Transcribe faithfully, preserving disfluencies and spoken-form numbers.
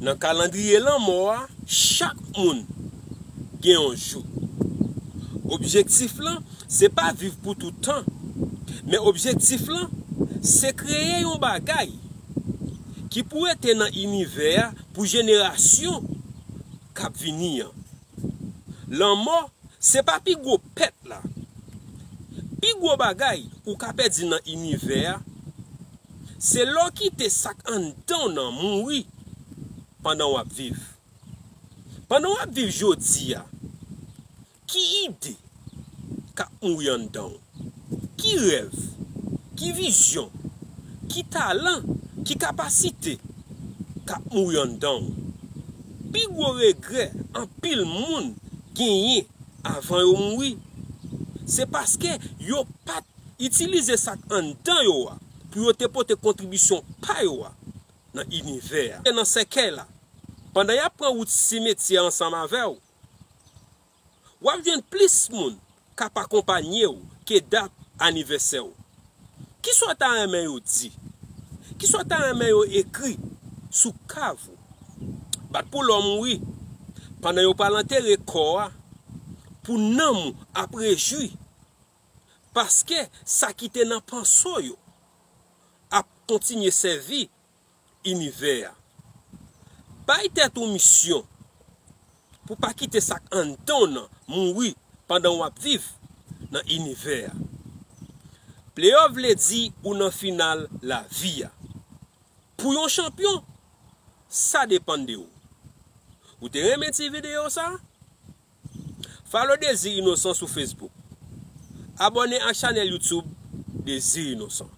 Nan kalandriye lanmò a, chak moun gen yon jou. Objektif lan, se pa viv pou tout tan, men objektif lan, se kreye yon bagay ki pou rete nan inivè a pou jenerasyon k ap vini an. Lanmò, se pa pi gwo pèt la. Pi gwo bagay ou ka pèdi nan inivè a, se lè w kite sa k anndan w nan mouri pandan w ap viv. Pandan w ap viv jodi a, ki ide k ap mouri anndan w? Ki rèv? Ki vizyon? Ki talan? Ki kapasite k ap mouri anndan w? Pi gwo regrè anpil moun genyen avan yo mouri, se paske yo pa t itilize sa k anndan yo a pou yo te pote kontribisyon pa yo a nan inivè a. E nan sèkèy la, pandan y ap pran wout simetyè ansanm avè w, w ap jwenn plis moun k ap akonpanye w ke dat anivèsè w. Kisa w ta renmen yo di? Kisa w ta renmen yo ekri sou kav ou? Bat pou lè w mouri, pandan yo pral antere kò a, pou nanm ou ap rejwi, paske sa ki te nan panso yo ap kontinye sèvi inivè a. Bay tèt ou misyon pou pa kite sa k anndan w nan mouri pandan w ap viv nan inivè a. Playòf vle di ou nan final lavi a. Pou yon chanpyon, sa depann de ou. Ou te renmen ti videyo sa? Follow Désir Innocent sou Facebook. Abòne ak chanèl YouTube Désir Innocent.